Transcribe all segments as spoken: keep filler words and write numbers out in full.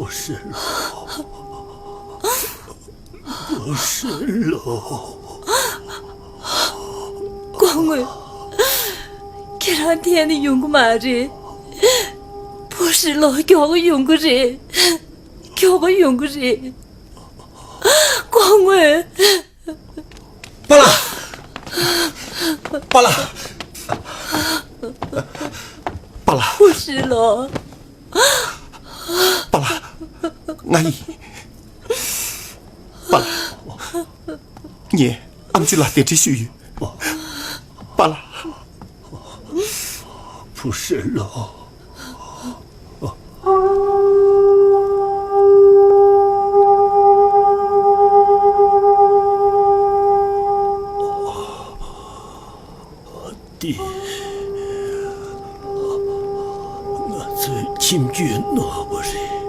བུ་ཧྲི་ལོ། བུ་ཧྲི་ལོ། སྐུ་ངོ། ཁྱེད་རང་འཐེན་ནས་ཡོང་གི་མ་རེད། བུ་ཧྲི་ལོ་མགྱོགས་པོ་ཡོང་གི་རེད། མགྱོགས་པོ་ཡོང་གི་རེད། སྐུ་ངོ། པཱ་ལགས། པཱ་ལགས། པཱ་ལགས། བུ་ཧྲི་ལོ། པཱ་ལགས། ང་ཡིན། པཱ་ལགས། ངས་ཨམ་ཆི་ལ་གདན་འདྲེན་ཞུས་ཡོད། པཱ་ལགས། བུ་ཧྲི་ལོ། འདི་ང་ཚོའི་ཁྱིམ་རྒྱུད་ནོར་བུ་རེད།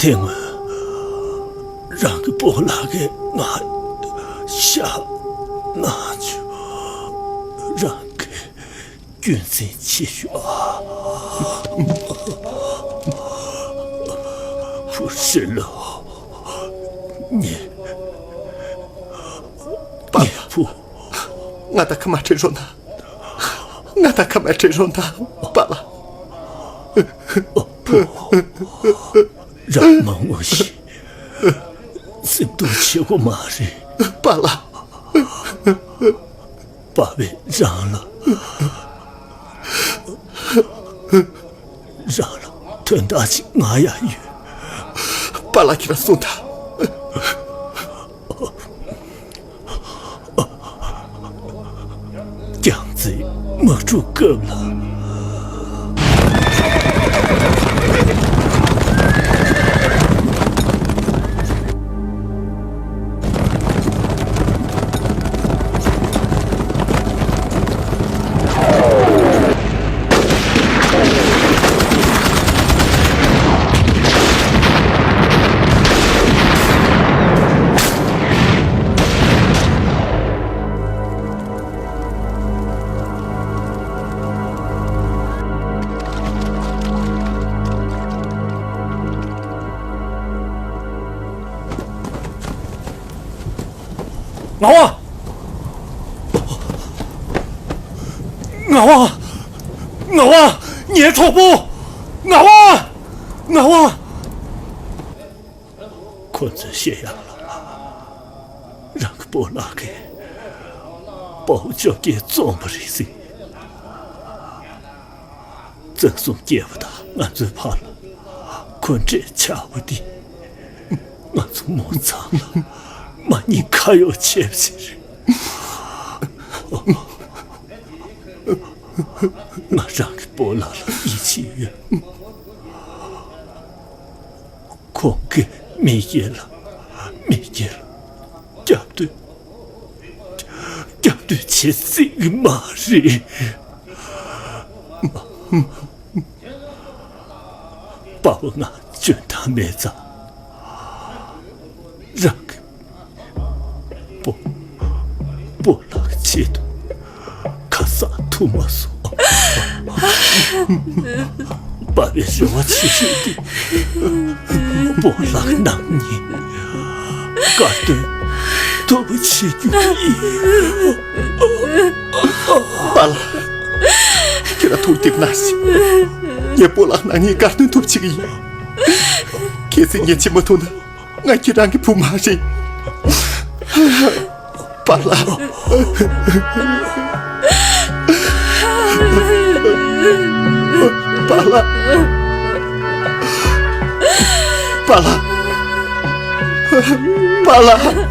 དེ་སྔོན་རང་གི་སྤོ་ལགས་ཀྱིས་ང་ཤ་ན་ཆུ་རང་གི་རྒྱུན་འཛིན་བྱེད་ཤོག། བུ་ཧྲི་ལོ། ངས། པཱ་ལགས། ངས་བུ། ང་དང་ཁ་མ་བྲལ་རོགས་གནང་། ང་དང་ཁ་མ་བྲལ་རོགས་གནང་། པཱ་ལགས། བུ། རང་མ་ངུ་ཞིག། སེམས་སྡུག་བྱེད་དགོས་མ་རེད། པཱ་ལགས། པཱ་པས་རང་ལ། རང་ལ་དོན་དག་ཅིག་ང་ཡང་ཡོད། པཱ་ལགས། ཁྱེད་རང་གསུངས་དང་། རྒྱལ་རྩེའི་དམག་འཁྲུག་སྐབས་ལ། ངག་དབང་། ངག་དབང་། ངག་དབང་། ངའི་གྲོགས་པོ། ངག་དབང་། ངག་དབང་། ཁོ་ཚོས་བཤད་ཡག་ལ། རང་གི་སྤོ་ལགས་ཀྱིས་དཔའ་བོ་བཅོ་བརྒྱད་བཙོངས་པ་རེད་ཟེར། བཙན་བཟུང་རྒྱལ་པོ་དང་ང་ཚོའི་བར་ལ་འཁོན་འགྲས་ཆགས་པ་འདི། ང་ཚོ་མུ་ཚང་ལ་མ་ཉེས་ཁ་གཡོགས་བྱས་པ་ཞིག་རེད། ང་རང་གི་སྤོ་ལགས་ལ་ཡིད་ཆེས་ཡོད། ཁོང་གིས་མི་སྒེར་ལ། མི་སྒེར་ལ་སྐྱབས་བཅོལ། སྐྱབས་བཅོལ་བྱེད་སྲིད་ཀྱི་མ་རེད། དཔའ་བོ་ང་འཇོན་ཐང་མེད་ཙང་། རང་གི་སྤོ། སྤོ་ལགས་ཆེད་དུ་ཁ་གསག་ཐུབ་མ་སོང་། དཔའ་བོའི་རེ་བ་ཆེ་ཤོས་དེ། སྤོ་ལགས་ནག་ཉེས་དཀར་འདོན་ཐུབ་པ་བྱེད་རྒྱུ་ཡིན། པཱ་ལགས། ཁྱེད་རང་ཐུགས་བདེ་པོ་གནང་ཞིག། ངས་སྤོ་ལགས་ནག་ཉེས་དཀར་འདོན་ཐུབ་བྱེད་ཀྱི་ཡིན། གལ་སྲིད་ངས་བྱེད་མ་ཐུབ་ན། ང་ཁྱེད་རང་གི་བུ་མ་རེད། པཱ་ལགས། པཱ་ལགས། པཱ་ལགས། པཱ་ལགས།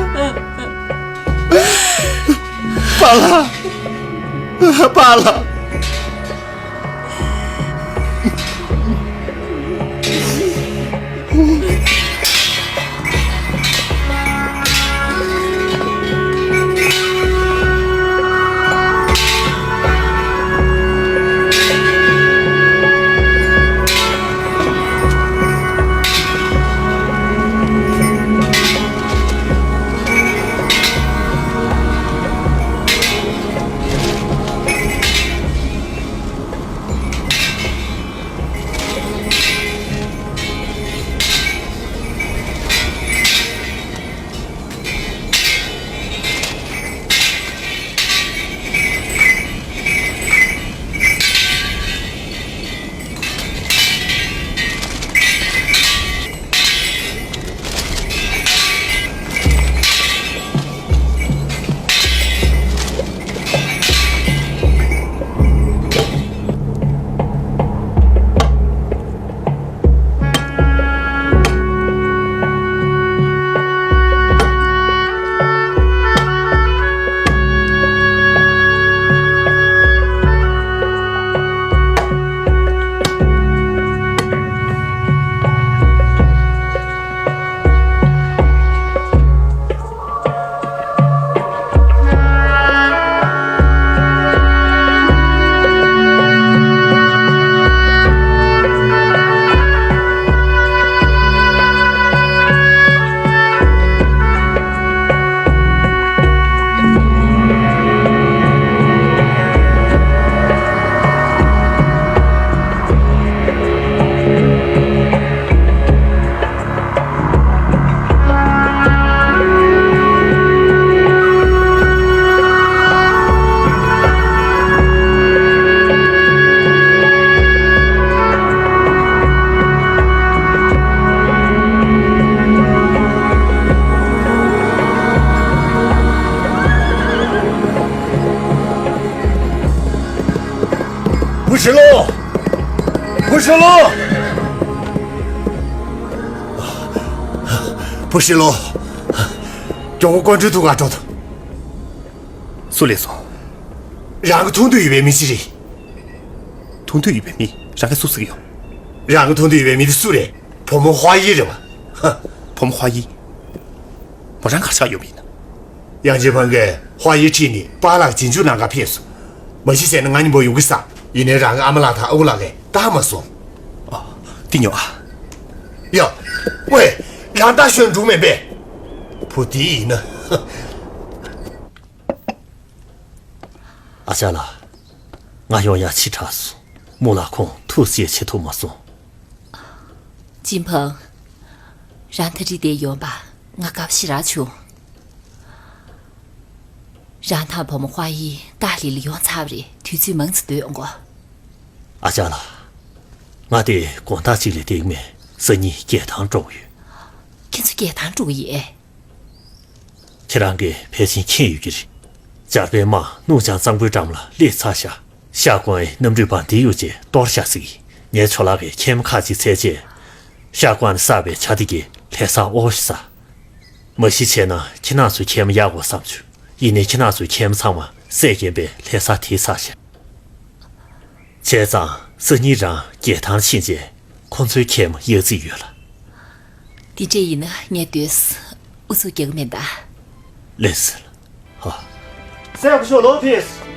པཱ་ལགས། པཱ་ལགས། བུ་ཧྲི་ལོ། བུ་ཧྲི་ལོ། བུ་ཧྲི་ལོ། མགྱོགས་པོ་ཀོན་ཀྲུའུ་ཐུག་ག་འགྲོ་དང་། སུ་སླེབས་སོང་། རང་གི་མཐོང་འདོད་ཡོད་པའི་མི་ཞིག་རེད། མཐོང་འདོད་ཡོད་པའི་མི་རང་གིས་སུ་བརྩི་གི་ཡོད། རང་གི་མཐོང་འདོད་ཡོད་པའི་མི་དེ་སུ་རེད། བུ་མོ་ཧྭ་ཡི་རེད་པ། ཧ། བུ་མོ་ཧྭ་ཡི། མོ་རང་གར་ཆགས་ཡོད་པ་ཡིན་ན། དབྱང་ཅིན་ཕང་གིས་ཧྭ་ཡི་ཁྲིད་ནས་པཱ་ལགས་རྗེས་འཇུག་གནང་གར་ཕེབས་སོང་། མ་གཞི་བྱས་ན་ང་གཉིས་པོ་ཡོང་གི་ས། ཡིན་ནའི་རང་གི་ཨ་མ་ལགས་དང་ཨ་ཁུ་ལགས་ཀྱིས་ལྟ་མ་སོང་། ཨ། འདི་ཉོ་ཨ། ཡ། ཝེ། རང་ལྟ་ཤོད་འགྲོ་མེད་པས། བུ་དེ་ཡིན་ན། ཨ་ཅག་ལགས། ང་ཡོང་ཡ་ཕྱི་དྲགས་སོང་། རྨོ་ལགས་ཁོང་ཐུགས་རྗེ་ཆེ་ཐུབ་མ་སོང་། ཅིན་ཕང་། རང་ད་རེས་འདིར་ཡོང་པ་ང་དགའ་པོ་ཞེ་དྲག་བྱུང་། རང་དང་བུ་མོ་ཧྭ་ཡི་ཏཱ་ལི་ལ་ཡོང་ཚར་བ་རེད། དུས་ཚོད་མང་ཙམ་སྡོད་འོང་གོ། ཨ་ཅག་ལགས། ང་དེ་དགོང་དག་ཅིག་ལས་འདེགས་མེད། སང་ཉིན་རྒྱལ་ཐང་འགྲོ་གི་ཡོད། ཁྱེད་ཚོ་རྒྱལ་ཐང་འགྲོ་གི་ཡོད། ཁྱེད་རང་གིས་ཕལ་ཆེར་མཁྱེན་ཡོད་ཀྱི་རེད། འཇར་པན་དམག་ནུབ་བྱང་གཙང་པོའི་འགྲམ་ལ་སླེབས་ཚར་ཤག། ཤ་ཀོན་ཡི་གནམ་གྲུས་བང་སྒྲིག་ཡོད་ཅེས་གཏོར་བཞག་ཟིག། ངའི་ཇོ་ལགས་ཀྱིས་མཁལ་མ་ཁག་ཅིག་བཙལ་རྗེས། ཤ་ཀོན་ནས་བསགས་པའི་ཇ་དེ་གིས་ལྷ་ས་དབོར་ཤག་ཟ། མ་གཞི་བྱས་ན་ཁྱེད་རང་ཚོའི་མཁལ་མ་གཡར་དགོས་བསམ་བྱུང་། ཡིན་ནའི་ཁྱེད་རང་ཚོའི་མཁལ་མ་ཚང་མ་སྲས་རྒན་པས་ལྷ་ས་དེད་ཚར་ཤག། བྱས་ཙང་སང་ཉིན་རང་རྒྱལ་ཐང་ཕྱིན་རྗེས་ཁོང་ཚོའི་མཁལ་མ་གཡར་རྩིས་ཡོད་ལ། དེ་འདྲ་ཡིན་ན་ངས་སྡོད། ཨུ་ཚུགས་རྒྱག་གི་མེད་ད། ལགས་སོ། ཧ། སེ་ཁུ་ཤོ་ལོ་ཕིས།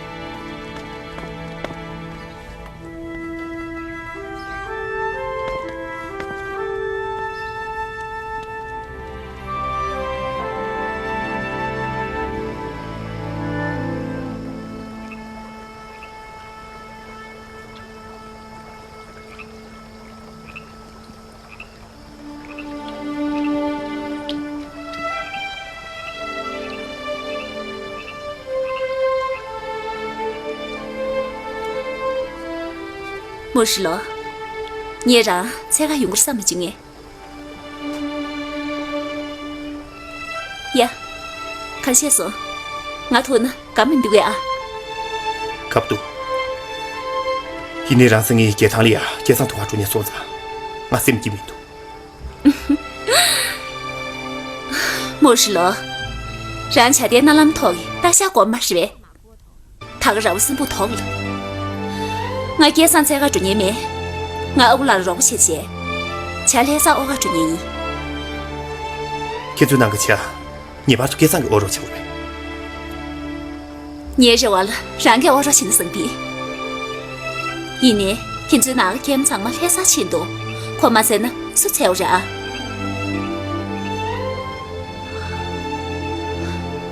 མོ་ཧྲི་ལོ། ངས་རང་འཚོལ་གར་ཡོང་གི་རེད་བསམ་བྱུང་ངས། ཡ། ག་བྱས་སོང་། ང་ཐུག་ན་དགའ་མི་འདུག་གས་ཨ། ཁབ་ཏུ། ཡིན་ནའི་རང་སང་ཉིན་རྒྱལ་ཐང་ལ་ཡ་སྐལ་བཟང་ཐུག་ག་འགྲོ་ཉེན་སོང་ཙང་། ང་སེམས་སྐྱིད་མི་འདུག། མོ་ཧྲི་ལོ། རང་བྱ་དེ་རྣ་ལམ་ཐོག་གི་སྟག་ཤར་སྒོར་མོ་རེད་པས། ད་ག་ར་བ་སྲིན་པོ་དོག་ལ། ང་སྐལ་བཟང་འཚོལ་གར་འགྲོ་ཉན་མེད། ང་ཨ་ཁུ་ལགས་ལ་རོགས་པ་བྱེད་བྱས། བྱ་ལྷ་ས་དབོར་གར་འགྲོ་ཉན་ཡིན། ཁྱེད་ཚོའི་ནང་གི་བྱ། ངེས་པར་དུ་སྐལ་བཟང་གིས་དབོར་རོགས་བྱེད་དགོས་པས། ངའི་རེ་བ་ལ་རང་གིས་དབོར་རོགས་བྱས་ན་བཟང་པས། ཡིན་ནའི་ཁྱེད་ཚོའི་ནང་གི་མཁལ་མ་ཚང་མ་ལྷ་ས་ཕྱིན་འདུག། ཁོ་མ་འཚོལ་ན་སུ་འཚོལ་བ་རེད་ཨ།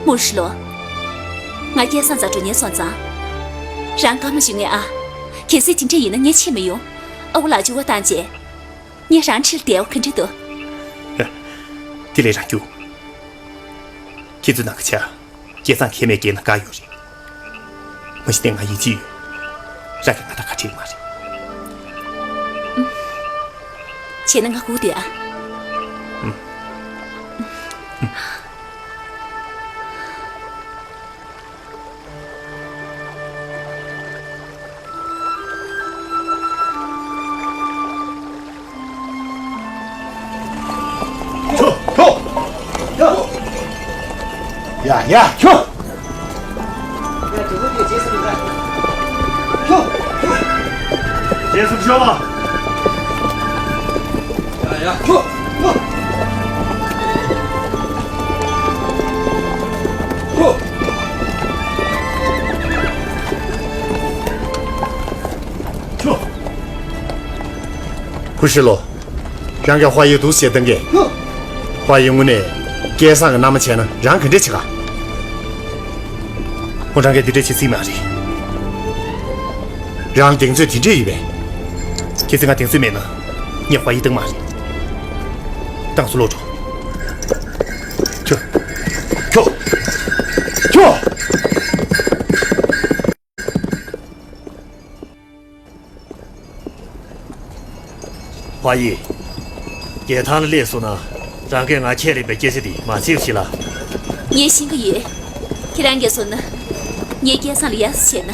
མོ་ཧྲི་ལོ། ང་སྐལ་བཟང་རྩར་འགྲོ་ཉན་སོང་ཙང་། རང་དགའ་མོ་བྱེད་ངེས་ཨ། གལ་སྲིད་དེ་འདྲ་ཡིན་ན་ངས་ཕྱིན་མི་ཡོང་། ཨ་ཁུ་ལགས་འཇུ་བ་བཏང་བྱས། ངས་རང་ཁྲིད་ལ་བསྡད་ཡོང་ག་འདྲ་འདུག། ཧ། དེ་ལས་རང་རྒྱུགས། ཁྱེད་ཚོའི་ནང་གི་བྱ། སྐལ་བཟང་མཁལ་མས་བརྒལ་ན་དགའ་ཡོད་རེད། མ་གཞི་ནས་ང་ཡིད་ཆེས་ཡོད། རང་གིས་ང་དང་ཁ་བྲལ་གི་མ་རེད། བྱས་ན་ང་སྒུག་སྡོད་ཨ། ཨུམ། ཁྱོ། ཁྱོ། ཁྱོ། ཡ་ཡ་ཁྱོ། ཁྱོ། རྗེས་སུ་ཤོག། ཡ་ཡ་ཁྱོ། ཁྱོ། ཁྱོ། ཁྱོ། བུ་ཧྲི་ལོ། རང་གིས་ཧྭ་ཡི་འདུག་སེ་བཏང་གི། ཧྭ་ཡི་དངོས་གནས་སྐལ་བཟང་གི་མནའ་མ་བྱས་ན་རང་ག་འདྲ་བྱེད་ག། ཁོ་རང་གིས་འདི་འདྲ་བྱེད་སྲིད་མ་རེད། རང་གདེང་ཚོད་དེ་འདྲ་ཡོད་པས། གལ་སྲིད་ང་གདེང་ཚོད་མེད་ན་ངས་ཧྭ་ཡི་བཏང་མ་རེད། ཏང་སུ་ལོག་འགྲོ། ཁྱོ། ཁྱོ། ཁྱོ། ཧྭ་ཡི། རྒྱལ་ཐང་ལ་སླེབས་སོང་ན། རང་གིས་ང་ཁྱེར་རེད་པའི་སྐད་ཆ་དེ་མ་བརྗེད་ཤིག་ལ། ངས་ཤེས་ཀྱི་ཡོད། ཁྱེད་རང་གིས་སོང་ན། ངའི་སྐལ་བཟང་ལ་ཡ་བྱས་ན།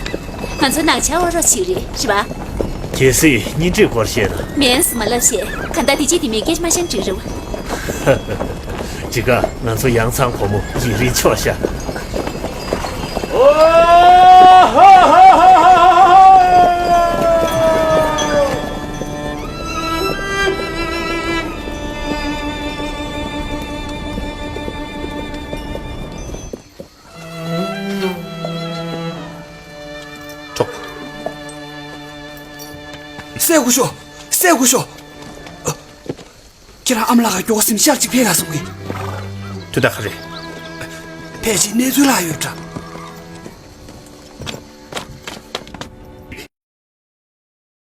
ང་ཚོ་ནང་ཆ་དབོར་རོགས་བྱེད་རེད། རེད་པ། གལ་སྲིད་གཉེན་སྒྲིག་སྐོར་བཤད་ན། མེན་སི་མ་ལབ་བཤད། གང་ལྟར་དེ་རྗེས་དེ་མིན་སྐད་ཆ་མ་བཤད་འགྲིག་རེད་པ། ཅི་ག་ང་ཚོ་ཡང་ཚང་ཕོ་མོ་ཡིན་རིན་ཆོག་ཤག་གྲོགས། སྲས་སྐུ་ཞབས། སྲས་སྐུ་ཞབས། ཁྱེད་རང་ཨ་མ་ལགས་ཀྱི་མགྱོགས་སེམས་ཤར་གཅིག་ཕེབས་ལ་གསུང་གི། དུས་ད་ག་རེད། ཕལ་ཆེར་གནས་ཚུལ་ལྷག་ཡོད་འདྲ།